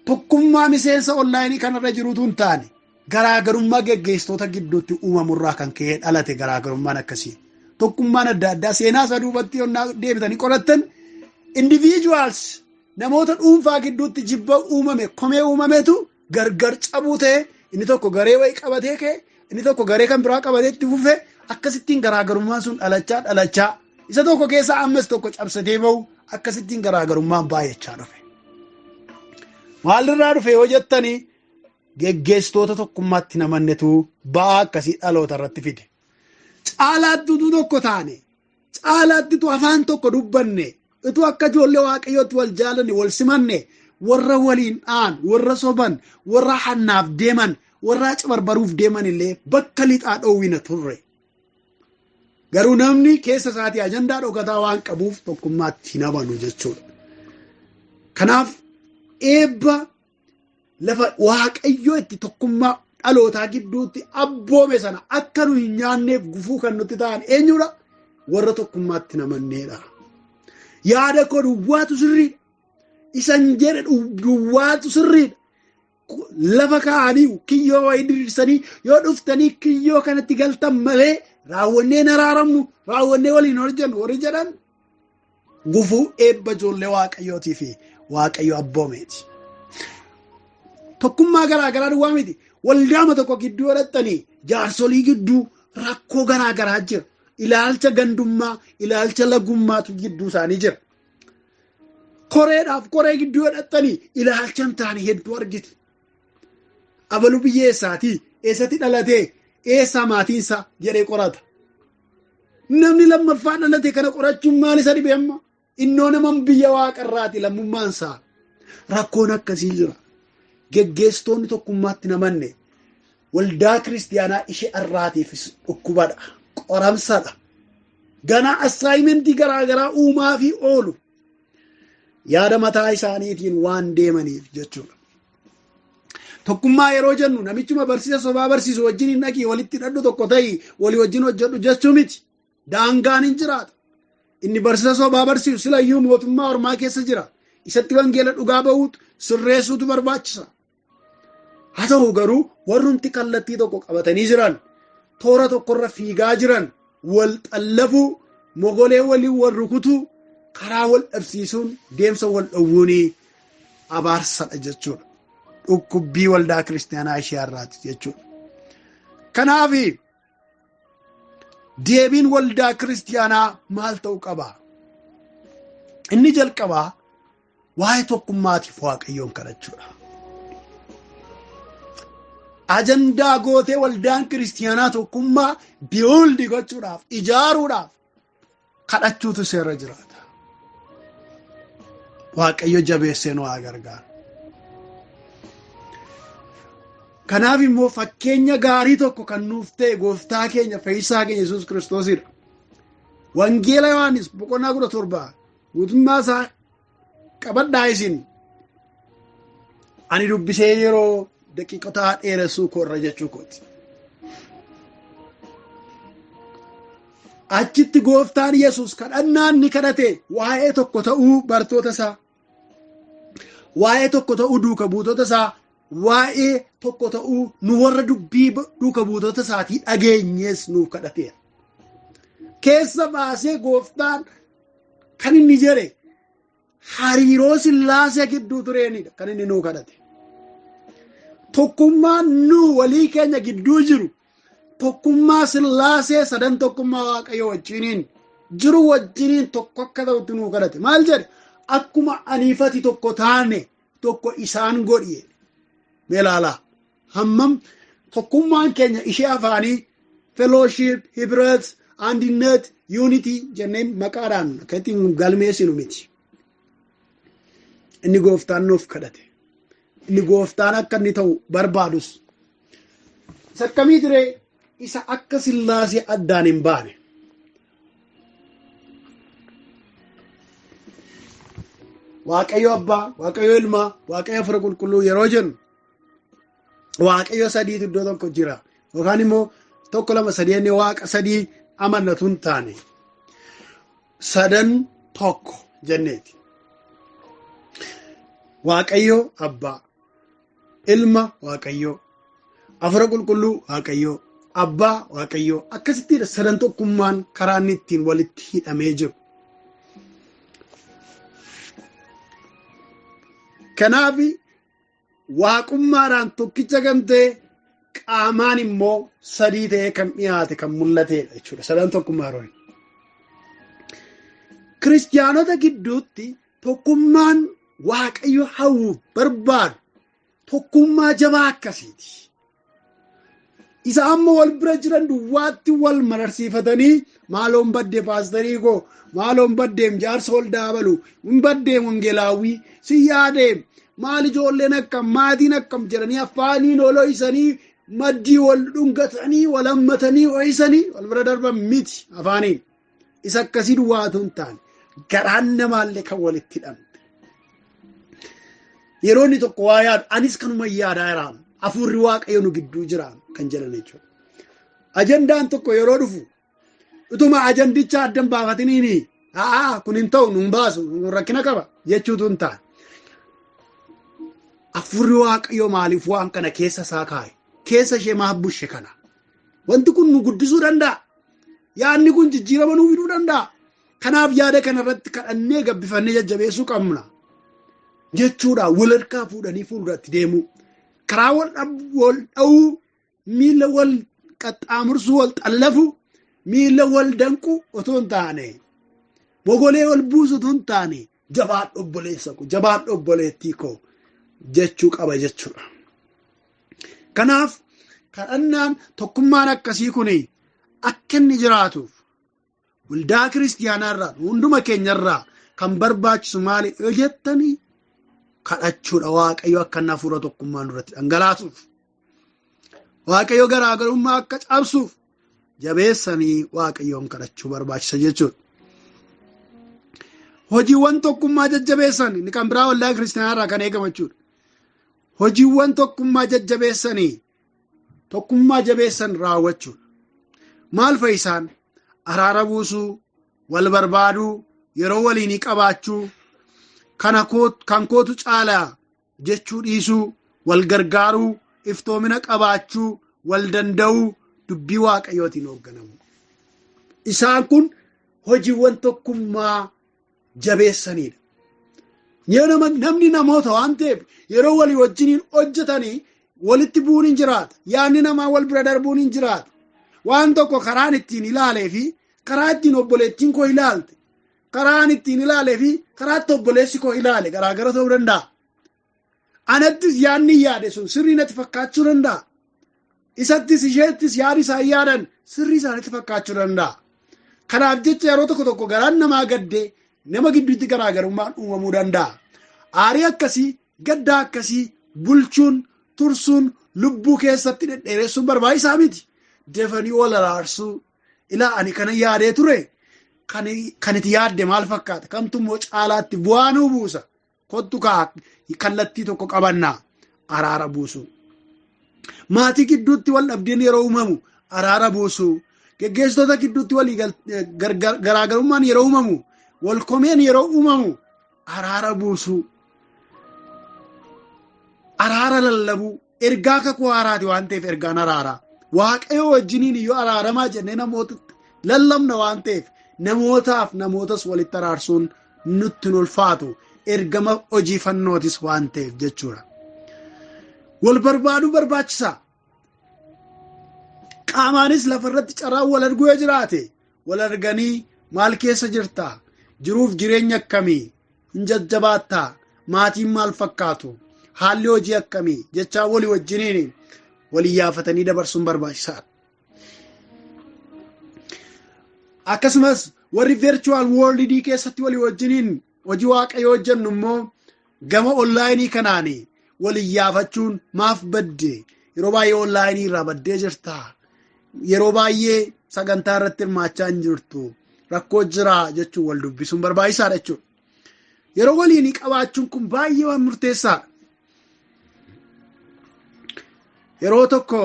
tokkummaa miseensa onlaayinii kanarra jirutu hin taane garaagarummaa geggeessitoota gidduutti uumamurraa kan ka'ee dhalate garaagarummaan akkasii. Tokkummaan adda addaa seenaa isaa duubatti yonnaa deebitanii qorattan individuals namoota dhuunfaa gidduutti jibba uumame komee uumametu gargar cabuu ta'e inni tokko garee wayii qabatee ka'e inni tokko garee kan biraa qabatee itti fufe akkasittiin garaagarummaan sun dhalachaa dhalachaa isa tokko keessaa ammas tokko cabsatee bahu akkasittiin garaagarummaan baay'achaa dhufe. Maalirraa dhufe yoo jettanii geggeessitoota tokkummaatti namannetu ba'aa akkasii dhaloota irratti fide. Caalaatti utuu tokko taane, caalaatti utuu afaan tokko dubbanne, utuu akka ijoollee waaqayyootti wal jaalanne, wal simanne, warra waliin dha'an, warra soban, warra hannaaf deeman, warra cibarbaruuf deeman illee bakka lixaa dhoowwina turre. Garuu namni keessa isaatii ajandaa dhokataa waan qabuuf tokkummaatti hin amanu jechuudha. Kanaaf eebba lafa waaqayyoo itti tokkummaa dhalootaa gidduutti abboome sana akka nu hin nyaanneef gufuu kan nutti ta'an eenyudha? Warra tokkummaatti namanneedha. Yaada koo duwwaatu sirriidha. Isan jedhe duwwaatu sirriidha. Lafa kaa'anii kiyyoo wayii diriirsanii yoo dhuftanii kiyyoo kanatti galtan malee raawwannee hin araaramnu raawwannee waliin hojjennu warri jedhan gufuu eebba ijoollee waaqayyootii fi waaqayyo abboomeeti. Tokkummaa garaa garaa duwwaa miti. Waldaama tokko gidduu godhattanii jaarsolii gidduu rakkoo garaa garaa jira. Ilaalcha gandummaa, ilaalcha lagummaatu gidduu isaanii jira. Koreedhaaf koree gidduu godhattanii ilaalcha hin taane hedduu argitu. Abalu biyya eessaatii? Eessatti dhalatee? Eessaa maatiinsa jedhee qorata. Namni lammaffaa dhalate kana qorachuun maal isa dhibe amma? Innoo nama biyya waaqarraati lammummaansaa. Rakkoon akkasii jira. Geggeessitoonni tokkummaatti namanne waldaa kiristiyaanaa ishee arraatiifis dhukkubadha. Qoramsadha. Ganaa assaayimentii garaa garaa uumaa fi oolu. Yaada mataa isaaniitiin waan deemaniif jechuudha. Tokkummaa yeroo jennu namichuma barsiisa sobaa barsiisu wajjin hin dhaqii walitti hidhadhu tokko ta'ii walii wajjin hojjedhu jechuu miti. Daangaan hin jiraatu. Inni barsiisa sobaa barsiisu silayyuu mootummaa ormaa keessa jira. Isatti wangeela dhugaa bahuutu sirreessuutu barbaachisa. Haa ta'u garuu warrumti kallattii tokko qabatanii jiran toora tokkorra fiigaa jiran wal xallafuu mogolee waliin wal rukutuu karaa wal dhabsiisuun deemsa wal dhowwuun abaarsadha jechuudha. Dhukkubbii waldaa kiristaanaa ishee har'aati jechuudha. Kanaaf deebiin waldaa kiristaanaa maal ta'uu qaba? Inni jalqabaa waa'ee tokkummaatiif waaqayyoon kadhachuudha. Ajandaa gootee waldaan kiristaanaa tokkummaa biyyooldi gochuudhaaf ijaaruudhaaf kadhachuutu seera jiraata. Waaqayyo jabeessee nu haa gargaaru. Kanaaf immoo fakkeenya gaarii tokko kan nuuf ta'e gooftaa keenya fayyisaa keenya Yesuus Kiristoosidha. Wangeela Yohaannis boqonnaa 17 guutummaa isaa qabadhaa isin. Ani dubbisee yeroo daqiiqota dheeressuu koorra jechuu kooti. Achitti gooftaan Yesuus kadhannaan ni kadhate waa'ee tokko ta'uu bartoota isaa, waa'ee tokko ta'uu duuka buutota isaa, waa'ee tokko ta'uu nu warra dubbii duuka buutota isaatii dhageenyees nuuf kadhateera. Keessa baasee gooftaan kan inni jedhe hariiroo sillaasee gidduu tureenidha kan inni nuu kadhate. Tokkummaan nu walii keenya gidduu jiru tokkummaa sillaasee sadan tokkummaa waaqayyo wajjiniin jiru wajjiniin tokko akka ta'utti nuu kadhate. Maal jedhe? Akkuma aniifati tokko taane tokko isaan godhi. Mee ilaalaa hammam tokkummaan keenya ishee afaanii fellowship, hibret, andinet, unity jennee maqaadhaan akka ittiin galmeessinu miti. Inni gooftaan nuuf kadhate. Inni gooftaan akka inni ta'u barbaadus. Isa akkamii ture? Isa akka sillaasee addaan hin baane. Waaqayyo Abbaa, Waaqayyo Ilmaa, Waaqayyo Hafuura Qulqulluu yeroo jennu Waaqayyo sadiitu iddoo tokko jira. Yookaan immoo 1 2 3 inni Waaqa sadii amannatu hin taane. Sadan tokko jenneeti. Waaqayyo Abbaa, Ilma Waaqayyo, Hafuura Qulqulluu Waaqayyo, Abbaa Waaqayyoo. Akkasittiidha sadan tokkummaan karaa inni ittiin walitti hidhamee jiru. Kanaaf waaqummaadhaan tokkicha kan ta'e qaamaan immoo sadii ta'ee kan dhiyaate kan mul'atedha jechuudha. Sadan tokkummaa yeroo. Kiristiyaanota gidduutti tokkummaan Waaqayyo hawwu barbaadu tokkummaa jabaa akkasiiti. Isa amma wal bira jiran duwwaatti wal mararsiifatanii maaloon baddee paasterii koo, maaloon baddeem jaarsa ol daabalu, hin baddeem wangeelaawwii, si yaadeem maal ijoolleen akkam maatiin akkam jedhanii afaaniin ol ho'isanii maddii wal dhungatanii wal hammatanii ho'isanii wal bira darban miti afaaniin. Isa akkasii duwwaatu hin taane garaan namaallee kan walitti hidhamte. Yeroo inni tokko waa yaadu anis kanuma yaadaa jira, hafuurri Waaqayyo nu gidduu jira kan jedhan jechuudha. Ajandaan tokko yeroo dhufu utuma ajandicha addan baafatiniini haa kun hin ta'u nun baasu rakkina qaba jechuutu hin taane. Hafuurri Waaqayyo maaliif waan kana keessa isaa kaa'e? Keessa ishee maaf bushe kana? Wanti kun nu guddisuu danda'a. Yaadni kun jijjiirama nuu fiduu danda'a. Kanaaf yaada kanarratti kadhannee gabbifannee jajjabeessuu qabna jechuudha. Wal harkaa fuudhanii fuulduratti deemuu. Karaa wal dha'uu, miila wal qaxxaamursuu, wal xallafu, miila wal danqu otoo hin taane, mogolee wal buusu otoo hin taane, jabaadhu obboleessa koo, jabaadhu obboleettii koo jechuu qaba jechuudha. Kanaaf kadhannaan tokkummaan akkasii kun akka inni jiraatuuf waldaa kiristiyaanaa irraa hunduma keenyarraa kan barbaachisu maali yoo jettanii kadhachuudha. Waaqayyo akka inni hafuura tokkummaa nurratti dhangalaasuuf, Waaqayyo garaagarummaa akka cabsuuf jabeessanii Waaqayyoon kadhachuu barbaachisa jechuudha. Hojiiwwan tokkummaa jajjabeessan inni kan biraa waldaa kiristiyaanaa irraa kan eegamu jechuudha. Hojiiwwan tokkummaa jajjabeessanii tokkummaa jabeessan raawwachuudha. Maal fa'i isaan? Araara buusuu, wal barbaaduu, yeroo waliinii qabaachuu, kan kootu caalaa jechuu dhiisuu, wal gargaaruu, iftoomina qabaachuu, wal danda'uu, dubbii Waaqayyootiin hoogganamu. Isaan kun hojiiwwan tokkummaa jabeessanidha. Namni namoota waan ta'eef yeroo walii wajjiniin hojjetanii walitti bu'uun hin jiraata. Yaadni namaa wal bira darbuun hin jiraata. Waan tokko karaan ittiin ilaalee fi karaa ittiin obboleettiin koo ilaalte, karaan ittiin ilaalee fi karaa itti obboleessi koo ilaale garaagara ta'uu danda'a. Anattis yaadni yaade sun sirrii natti fakkaachuu danda'a. Isattis isheettis yaadi isaan yaadan sirrii isaanitti fakkaachuu danda'a. Kanaaf jecha yeroo tokko tokko garaan namaa gaddee nama gidduutti garaagarummaan uumamuu danda'a. Aarii akkasii, gaddaa akkasii bulchuun, tursuun, lubbuu keessatti dhedheeressuun barbaachisaa miti. Dafanii wal araarsuu. Ilaa ani kana yaadee ture, kan itti yaadde maal fakkaata? Kamtu immoo caalaatti bu'aa nuu buusa? Kottu kaa kallattii tokko qabannaa araara buusuu. Maatii gidduutti wal dhabdeen yeroo uumamu araara buusuu. Geggeessitoota gidduutti walii garaagarummaan yeroo uumamu, wal komeen yeroo uumamu araara buusuu. Araara lallabuu. Ergaa kakuu haaraati waan ta'eef ergaan araaraa. Waaqayyo wajjiniin iyyuu araaramaa jennee namoota lallabna waan ta'eef namootaaf namootas walitti araarsuun nutti hin ulfaatu. Ergama hojii fannootis waan ta'eef jechuudha. Wal barbaaduu barbaachisaa. Qaamaanis lafarratti carraan wal arguu yoo jiraate wal arganii maal keessa jirtaa? Jiruuf jireenya akkamii? Hin jajjabaattaa? Maatiin maal fakkaatu? Haalli hojii akkamii? Jechaa walii wajjiniin walii yaafatanii dabarsuun barbaachisaadha. Akkasumas warri virtual world keessatti walii wajjiniin hojii waaqayyoo hojjennu immoo gama onlaayinii kanaan walii yaafachuun maaf badde? Yeroo baay'ee onlaayinii irraa baddee jirta. Yeroo baay'ee sagantaa irratti hirmaachaa hin jirtu. Rakkoo jira jechuun wal dubbisuun barbaachisaadha jechuudha. Yeroo waliin qabaachuun kun baay'ee waan murteessaadha. Yeroo tokko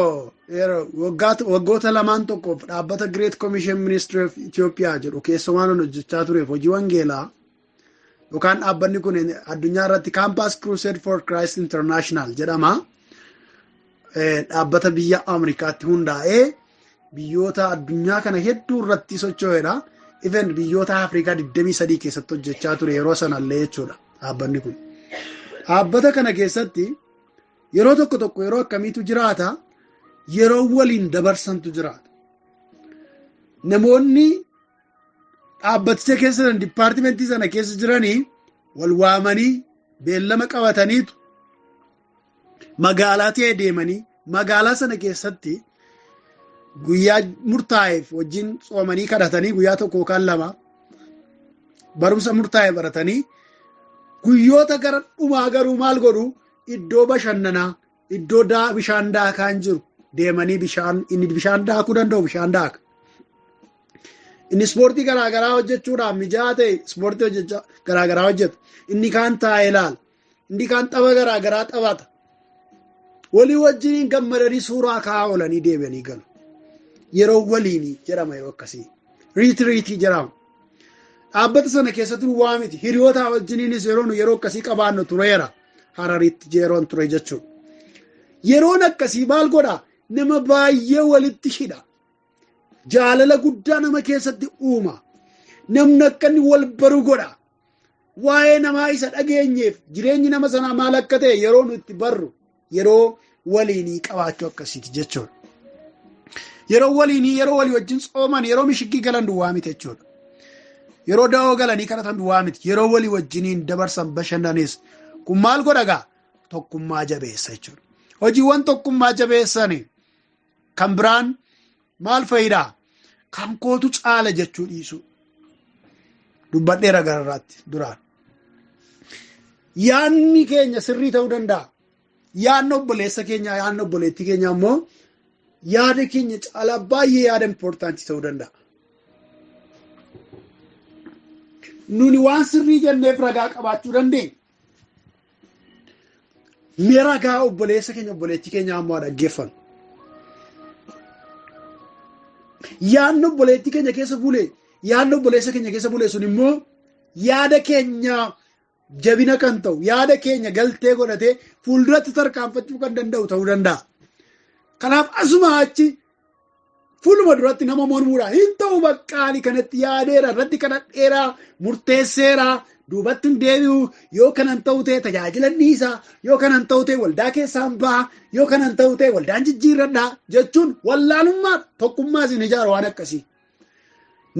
waggoota lamaan tokkoof dhaabbata Great Commission Ministry of Ethiopia jedhu keessa waan hojjechaa tureef hojii wangeelaa yookaan dhaabbanni kun addunyaa irratti Campus Crusade for Christ International jedhama. Dhaabbata biyya Ameerikaatti hundaa'ee biyyoota addunyaa kana hedduu irratti socho'edha. Even biyyoota Afrikaa 23 keessatti hojjechaa ture yeroo sanallee jechuudha dhaabbanni kun. Dhaabbata kana keessatti yeroo tokko tokko yeroo akkamiitu jiraata? Yeroo waliin dabarsantu jiraata. Namoonni dhaabbaticha keessa jiran dipaartimentii sana keessa jiranii wal waamanii beellama qabataniitu magaalaa ta'e deemanii magaalaa sana keessatti guyyaa murtaa'eef wajjin tsoomanii kadhatanii guyyaa tokko yookaan lama barumsa murtaa'e baratanii guyyoota gara dhumaa garuu maal godhu iddoo bashannanaa iddoo bishaan daakaan jiru deemanii bishaan inni bishaan daakuu danda'u bishaan daaka. Inni ispoortii garaagaraa hojjechuudhaaf mijaa'aa ta'e ispoortii hojjechaa garaagaraa hojjeta. Inni kaan taa'ee ilaala. Inni kaan tapha garaagaraa taphata. Walii wajjiniin gammadanii suuraa kaa'aa oolanii deebi'anii galu. Yeroo waliinii jedhama yeroo akkasii. Riitiriitii jedhama. Dhaabbata sana keessatti waa miti. Hiriyoota wajjiniinis yeroo nu yeroo akkasii qabaannu tureera. Hararitti yeroon ture jechuudha. Yeroon akkasii maal godhaa? Nama baay'ee walitti hidha. Jaalala guddaa nama keessatti uuma. Namni akka inni wal baru godha. Waa'ee namaa isa dhageenyeef jireenyi nama sanaa maal akka ta'e yeroo nu itti barru yeroo waliinii qabaachuu akkasiiti jechuudha. Yeroo waliinii yeroo walii wajjin tsooman yeroo mishiggii galan duwwaa miti jechuudha. Yeroo da'oo galanii kadhatan duwwaa miti. Yeroo walii wajjiniin dabarsan bashannanis kun maal godha gaa? Tokkummaa jabeessa jechuudha. Hojiiwwan tokkummaa jabeessan kan biraan maal fayidaa? Kan kootu caala jechuu dhiisu. Dubbadheera gararraatti duraan. Yaanni keenya sirrii ta'uu danda'a. Yaanni obboleessa keenyaa yaanni obboleettii keenyaa immoo yaada keenya caalaa baay'ee yaada impoortaantii ta'uu danda'a. Nuni waan sirrii jenneef ragaa qabaachuu dandeenya. Mee ragaa obboleessa keenya obboleettii keenyaa immoo dhaggeeffannu. Yaadni obboleettii keenya keessa bulee yaadni obboleessa keenya keessa bulee sun immoo yaada keenya jabina kan ta'u yaada keenya galtee godhatee fuulduratti tarkaanfachuu kan danda'u ta'uu danda'a. Kanaaf asuma achi fuuluma duratti nama mormuudhaan hin ta'u baqqaali kanatti yaadeera irratti kadhadheeraa murteesseeraa duubatti hin deebi'u yoo kanan ta'u ta'e tajaajila dhiisaa yoo kanan ta'u ta'e waldaa keessaan ba'a yoo kanan ta'u ta'e waldaan jijjiirradhaa jechuun wallaalummaa tokkummaa isin ijaaru waan akkasii.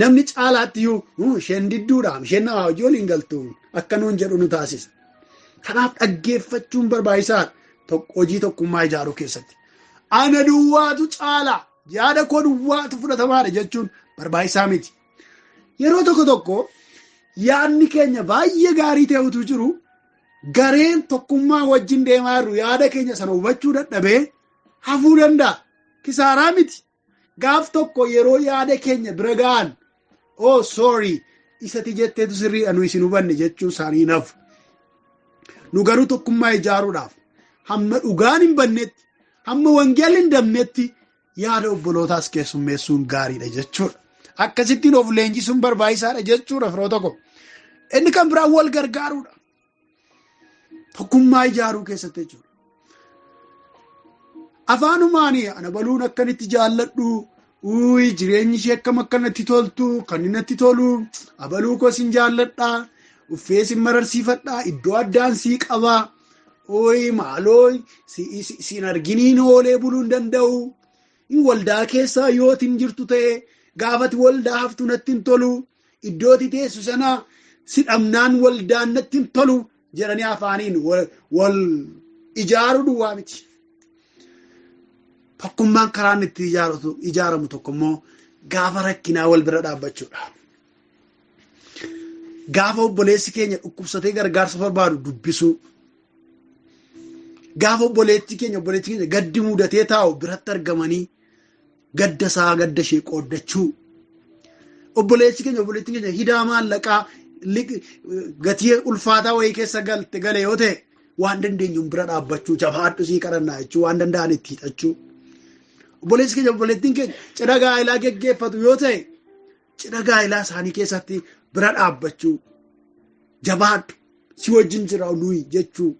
Namni caalaatti iyyuu isheen didduudhaam isheen namaa hojii waliin galtu akka nuun jedhu nu taasisa. Kanaaf dhaggeeffachuun barbaachisaadha hojii tokkummaa ijaaruu keessatti. Ana duwwaatu caala yaada koo duwwaatu fudhatamaadha jechuun barbaachisaa miti. Yeroo tokko tokko yaadni keenya baay'ee gaarii ta'utu jiru gareen tokkummaa wajjin deemaa jirru yaada keenya sana hubachuu dadhabee hafuu danda'a. Kisaaraa miti. Gaaf tokko yeroo yaada keenya bira ga'an oh sorry isati jetteetu sirriidha nu isin hubanne jechuun isaanii nafu. Nu garuu tokkummaa ijaaruudhaaf hamma dhugaan hin bannetti hamma wangeelli hin dabnetti yaada obbolootaas keessummeessuun gaariidha jechuudha. Akkasittiin of leenjisuun barbaachisaadha jechuudha firoota koo. Inni kan biraan wal gargaaruudha. Tokkummaa ijaaruu keessatti jechuudha. Afaanumaan ana baluun akkanitti jaalladhu uuyi jireenyi ishee akkam akka natti toltu kan inni natti tolu abaluu koo sin jaalladhaa uffee sin mararsiifadhaa iddoo addaan sii qabaa ooyi maaloo sin arginiin oolee buluu hin danda'u waldaa keessaa yootiin jirtu ta'e gaafati waldaa haftu natti hin tolu iddooti teessu sana si dhabnaan waldaan natti hin tolu jedhanii afaaniin wal ijaaruu duwwaa miti. Tokkummaan karaan itti ijaaramu tokko immoo gaafa rakkinaa wal bira dhaabbachuudha. Gaafa obboleessi keenya dhukkubsatee gargaarsa barbaadu dubbisuu. Gaafa obboleettii keenya gaddi mudatee taa'u biratti argamanii gadda isaa gadda ishee qooddachuu. Obboleessi keenya obboleettiin keenya hidaa maallaqaa gatii ulfaataa wayii keessa galte gale yoo ta'e waan dandeenyuun bira dhaabbachuu jabaadhu sii kadhannaa jechuu waan danda'an itti hidhachuu. Obboleessi keenya obboleettiin keenya cidha gaa'elaa geggeeffatu yoo ta'e cidha gaa'elaa isaanii keessatti bira dhaabbachuu jabaadhu si wajjin jira nuyi jechuu.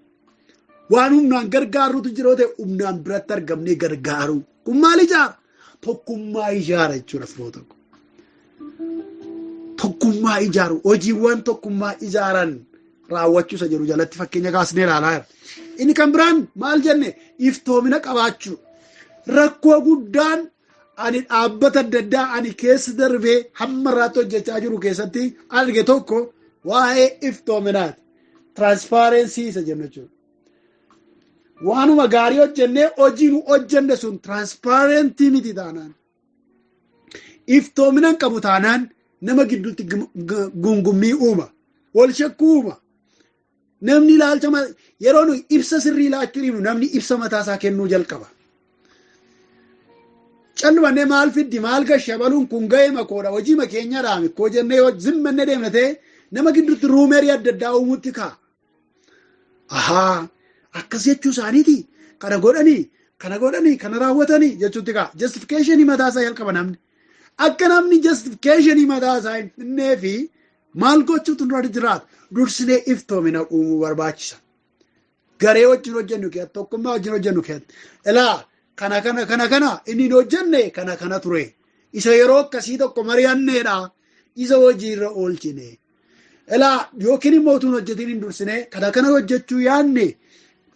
Waan humnaan gargaaruutu jira yoo ta'e humnaan biratti argamnee gargaaruu. Kun maal ijaara? Tokkummaa ijaara jechuudha firoota koo. Tokkummaa ijaaru, hojiiwwan tokkummaa ijaaran raawwachuu isa jedhu jalatti fakkeenya kaasnee ilaalaa jira. Inni kan biraan maal jenne? Iftoomina qabaachuu. Rakkoo guddaan ani dhaabbata adda addaa ani keessa darbee hamma irraatti hojjechaa jiru keessatti arge tokko waa'ee iftoominaati. Transparency isa jennu jechuudha. Waanuma gaarii hojjennee hojii nu hojjenne sun transparentii miti taanaan, iftoomina hin qabu taanaan, nama gidduutti gungummii uuma, wal shakkuu uuma. Namni ilaalcha, yeroo nuyi ibsa sirrii laachuu dhiibnu, namni ibsa mataasaa kennuu jalqaba. Callumannee maal fiddi, maal gashee, baluun kun ga'ee makoodha, hojii makeenyadhaa mikkoo jennee yoo zimmannee deemna ta'e, nama gidduutti rumorii adda addaa uumuutti ka'a. Ahaa, akkas jechuu isaaniiti, kana godhanii, kana godhanii, kana raawwatanii jechuutti ka'a. Justificationii mataasaa jalqaba namni. Akka namni justificationii mataasaa hin finnee fi maal gochuutu nurra jiraata? Dursinee iftoomina uumuu barbaachisa. Garee wajjin hojjennu keessatti, tokkummaa wajjin hojjennu keessatti. Ilaa, kana kana kana kana inni hin hojjenne kana kana ture. Isa yeroo akkasii tokko mari'anneedha. Isa hojiirra oolchine. Ilaa, yookiin immoo utuu hin hojjetin hin dursine kana kana hojjechuu yaadne,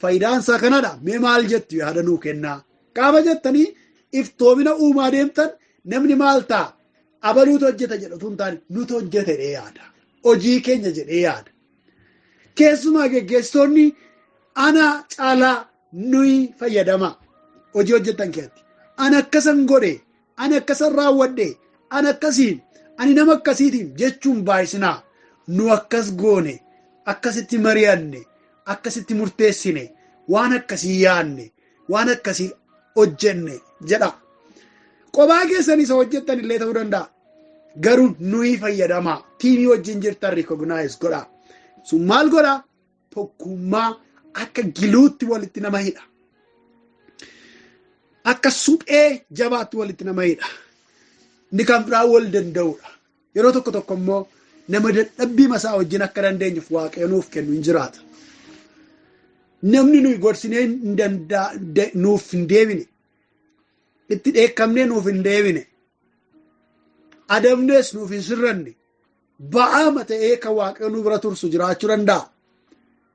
faayidaan isaa kanadha. Mee maal jettu, yaada nuu kennaa. Qaama jettanii iftoomina uumaa deemtan, namni maal ta'a? Abaluutu hojjeta jedha utuu hin taane, nutu hojjete jedhee yaada. Hojii keenya jedhee yaada. Keessumaa geggeessitoonni ana caalaa nuyi fayyadama. Hojii hojjetan keessatti. Ana akkasan godhe, ana akkasan raawwadhe, ana akkasiin, ani nama akkasiitiin jechuun baay'isinaa. Nu akkas goone, akkasitti mari'anne, akkasitti murteessine, waan akkasii yaadne, waan akkasii hojjenne jedha. Qophaa keessan isa hojjettan illee ta'uu danda'a. Garuu nuyi fayyadamaa. Teamii wajjin jirtan recognize godhaa. Sun maal godhaa? Tokkummaa akka gluetti walitti nama hidha. Akka suphee jabaatti walitti nama hidha. Inni kan biraa wal danda'uudha. Yeroo tokko tokko immoo nama dadhabbii masaa wajjin akka dandeenyuuf Waaqayyo nuuf kennu hin jiraata. Namni nuyi gorsinee nuuf hin deebine, itti dheekkamnee nuuf hin deebine, adabnees nuuf hin sirranne, ba'aama ta'ee kan Waaqayyo nu bira tursu jiraachuu danda'a.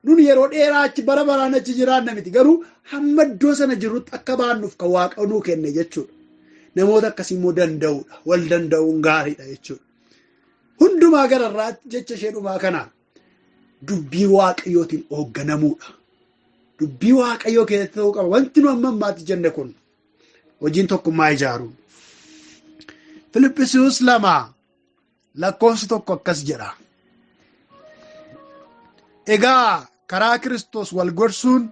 Nun yeroo dheeraa achi bara baraan achi jiraanna miti, garuu hamma iddoo sana jirrutti akka baannuuf kan Waaqayyo nuu kenne jechuudha. Namoota akkasii immoo danda'uudha. Wal danda'uun gaariidha jechuudha. Hundumaa gararraatti jecha ishee dhumaa kanaan dubbii Waaqayyootiin hoogganamuudha. Dubbii Waaqayyoo keessatti ta'uu qaba. Wanti nu amma ammaatti jenne kun hojiin tokkummaa ijaaru. Filiphisius 2 lakkoofsi 1 akkas jedha. Egaa karaa Kiristoos wal gorsuun,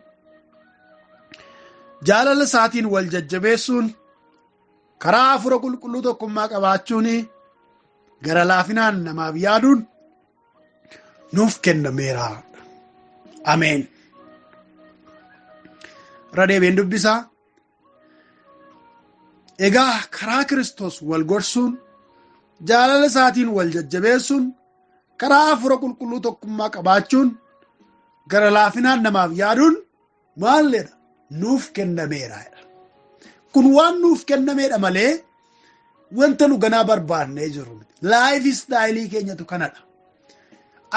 jaalala isaatiin wal jajjabeessuun, karaa Hafuura Qulqulluu tokkummaa qabaachuun, gara laafinaan namaaf yaaduun nuuf kennameera. Ameen. Irra deebiin dubbisaa. Egaa karaa Kiristoos wal gorsuun, jaalala isaatiin wal jajjabeessuun, karaa Hafuura Qulqulluu tokkummaa qabaachuun, gara laafinaan namaaf yaaduun maalledha? Nuuf kennameera. Kun waan nuuf kennameedha malee wanta nu ganaa barbaannee jiru miti. Lifestyleii keenyatu kanadha.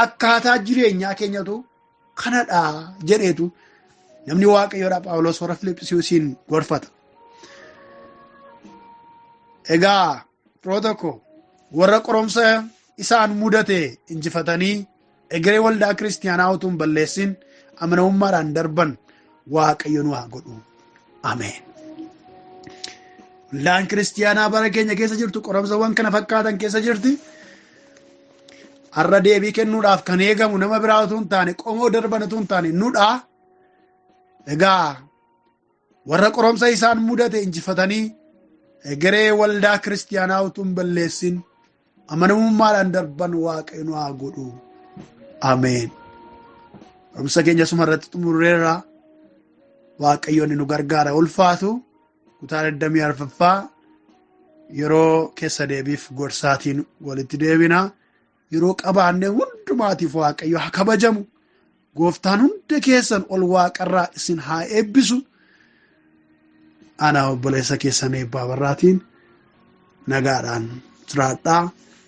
Akkaataa jireenyaa keenyatu kanadha jedheetu namni Waaqayyoodha Phaawulos warra Filiphisiusiin gorfata. Egaa firoota koo, warra qoromsa isaan mudate injifatanii egeree waldaa kiristiyaanaa utuu hin balleessin amanamummaadhaan darban Waaqayyo nu haa godhu. Ameen. Waldaan kiristiyaanaa bara keenya keessa jirtu qoromsawwan kana fakkaatan keessa jirti. Har'a deebii kennuudhaaf kan eegamu nama biraa utuu hin taane, qomoo darban utuu hin taane, nudha. Egaa warra qoromsa isaan mudate injifatanii egeree waldaa kiristiyaanaa utuu hin balleessin amanamummaadhaan darban Waaqayyo nu haa godhu. Ameen. Barumsa keenya suma irratti xumurreerra. Waaqayyoon nu gargaara ulfaatu. Kutaa 24ffaa yeroo keessa deebiif gorsaatiin walitti deebina. Yeroo qabaanne hundumaatiif Waaqayyo haa kabajamu. Gooftaan hunda keessan ol waaqarraa isin haa eebbisu. Ana obboleessa keessan Eebbaa Barraatiin. Nagaadhaan jiraadhaa.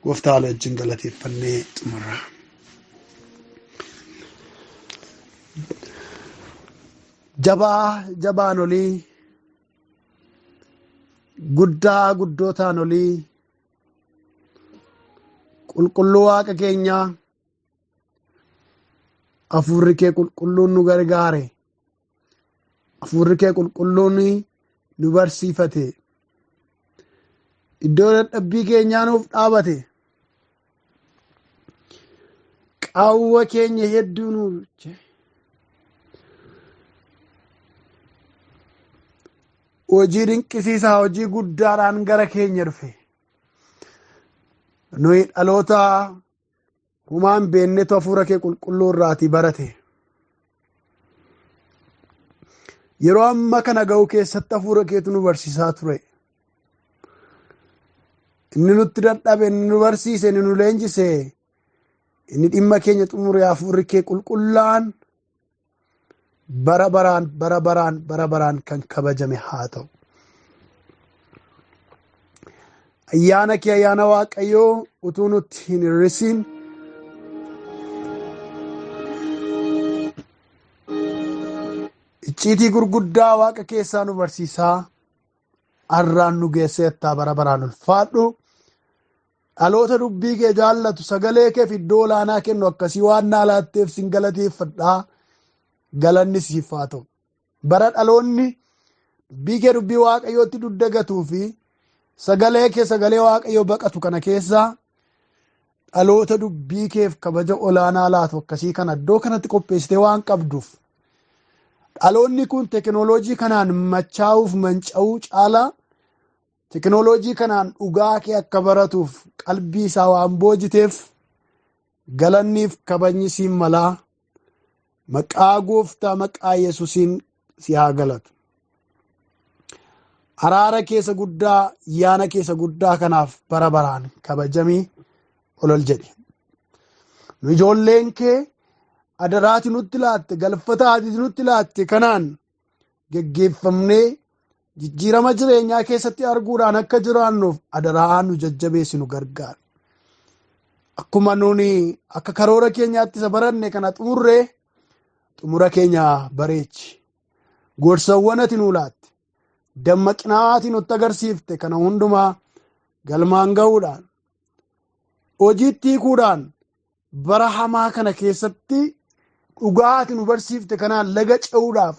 Gooftaa wajjin galateeffannee xumurra. Jabaa jabaan olii, guddaa guddootaan olii, qulqulluu Waaqa keenyaa, hafuurri kee qulqulluun nu gargaare, hafuurri kee qulqulluun nu barsiifate, iddoo dadhabbii keenyaa nuuf dhaabate, qaawwa keenya hedduu nu hojii dinqisiisaa hojii guddaadhaan gara keenya dhufe. Nuyi dhaloota humaan beennetu hafuura kee qulqulluu irraatii barate. Yeroo amma kana ga'u keessatti hafuura keetu nu barsiisaa ture. Inni nutti dadhabe, inni nu barsiise, inni nu leenjise, inni dhimma keenya xumure hafuurri kee qulqullaan bara baraan bara baraan bara baraan kan kabajame haa ta'u. Ayyaana kee ayyaana Waaqayyoo utuu nutti hin hir'isiin icciitii gurguddaa Waaqa keessaa nu barsiisaa har'aan nu geesseettaa bara baraan ulfaadhu. Dhaloota dubbii kee jaallatu sagalee keef iddoo olaanaa kennu akkasii waan naa laatteef sin galateeffadhaa. Galanni siif haa ta'u. Bara dhaloonni dubbii kee dubbii Waaqayyootti duddagatuu fi sagalee kee sagalee Waaqayyoo baqatu kana keessaa dhaloota dubbii keef kabaja olaanaa laatu akkasii kana iddoo kanatti qopheessitee waan qabduuf dhaloonni kun teekinooloojii kanaan machaa'uuf manca'uu caalaa teekinooloojii kanaan dhugaa kee akka baratuuf qalbii isaa waan boojiteef galanniif kabajni siin malaa. Maqaa Gooftaa maqaa Yesuusiin si haa galatu. Araara keessa guddaa, ayyaana keessa guddaa kanaaf bara baraan kabajamii olol jedhe. Nu ijoolleen kee adaraati nutti laatte, galfataati nutti laatte kanaan geggeeffamnee jijjiirama jireenyaa keessatti arguudhaan akka jiraannuuf adaraa nu jajjabeessi nu gargaara. Akkuma nuuni akka karoora keenyaatti isa baranne kana xumurree xumura keenya bareechi. Gorsawwan ati nuu laatte, dammaqinaa ati nutti agarsiifte kana hundumaa galmaan ga'uudhaan hojiitti hiikuudhaan bara hamaa kana keessatti dhugaa ati nu barsiifte kanaan laga ce'uudhaaf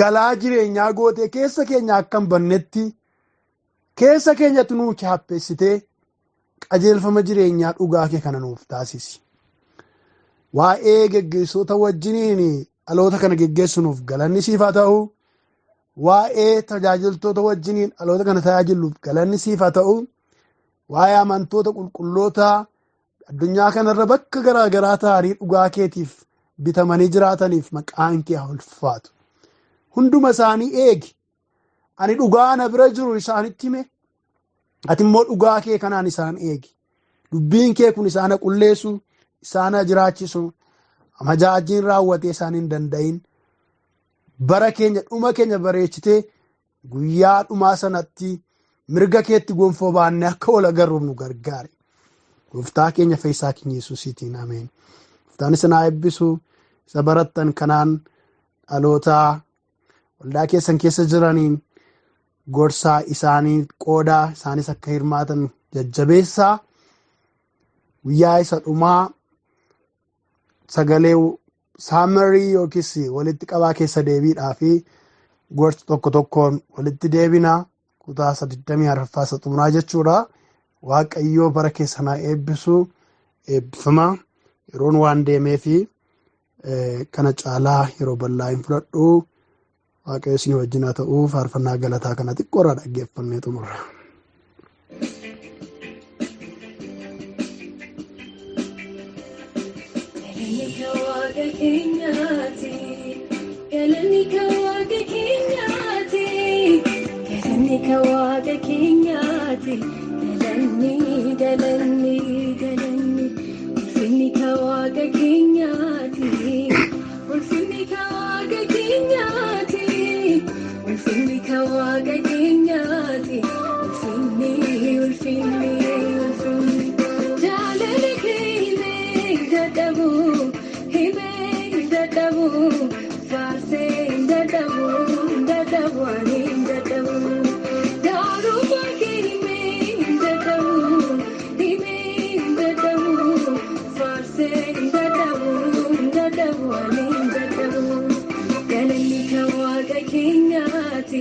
galaa jireenyaa gootee keessa keenya akka hin bannetti keessa keenyatti nuu chaappeessitee qajeelfama jireenyaa dhugaa kee kana nuuf taasisi. Waa'ee geggeessota wajjiniin dhaloota kana geggeessunuuf galanni siif haa ta'u. Waa'ee tajaajiltoota wajjiniin dhaloota kana tajaajiluuf galanni siif haa ta'u. Waa'ee amantoota qulqulloota addunyaa kanarra bakka garaa garaa ta'anii dhugaa keetiif bitamanii jiraataniif maqaan kee haa ulfaatu. Hunduma isaanii eegi. Ani dhugaa na bira jiru isaanitti hime. Ati immoo dhugaa kee kanaan isaan eegi. Dubbiin kee kun isaan qulleessu, isaan jiraachisu, amajaajiin raawwatee isaan hin danda'in. Bara keenya dhuma keenya bareechitee guyyaa dhumaa sanatti mirga keetti gonfoo baannee akka ol agarruuf nu gargaari. Gooftaa keenya fayyisaa keenya Yesuusiitiin ameen. Gooftaan isin haa eebbisu. Isa barattan kanaan dhaloota waldaa keessan keessa jiraniin gorsaa isaanii qoodaa isaanis akka hirmaatan jajjabeessaa. Guyyaa isa dhumaa sagalee saamarii yookiis walitti qabaa keessa deebiidhaa fi gorsa tokko tokkoon walitti deebina kutaa 24ffaa isa xumuraa jechuudha. Waaqayyoo bara keessan haa eebbisu. Eebbifama. Yeroon waan deemee fi kana caalaa yeroo bal'aa hin fudhadhu. Waaqayyo isin wajjin haa ta'u. Faarfannaa galataa kana xiqqoorraa dhaggeeffannee xumurra. Galanni Waaqa keenyaati. Galanni Waaqa keenyaati. Galanni galanni galanni ulfinni Waaqa keenyaati. Ulfinni Waaqa keenyaati. Ulfinni Waaqa keenyaati. Ulfinni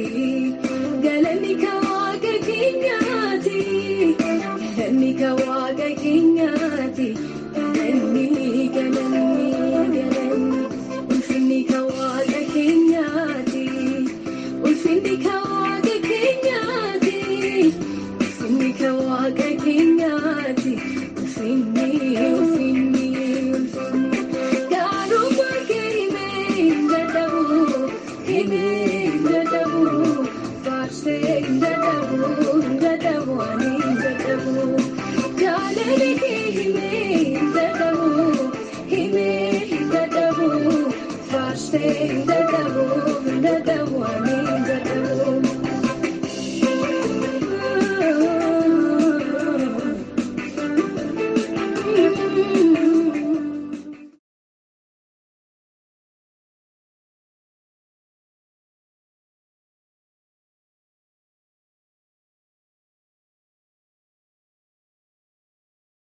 keenyaati. Galanni kan waaqa keenyaati. Galanni kan waaqa keenyaati. Galanni galanni galanni. Ulfinni kan waaqa keenyaati. Ulfinni kan waaqa keenyaati. Ulfinni kan waaqa keenyaati. Ulfinni ulfinni ulfinni. Gaarummaa kee himee hin dadhabu. Himee hin dadhabu. Faarsee hin dadhabu. Hin dadhabu ani hin dadhabu. Jaalala kee himee hin dadhabu. Himee hin dadhabu. Faarsee hin dadhabu.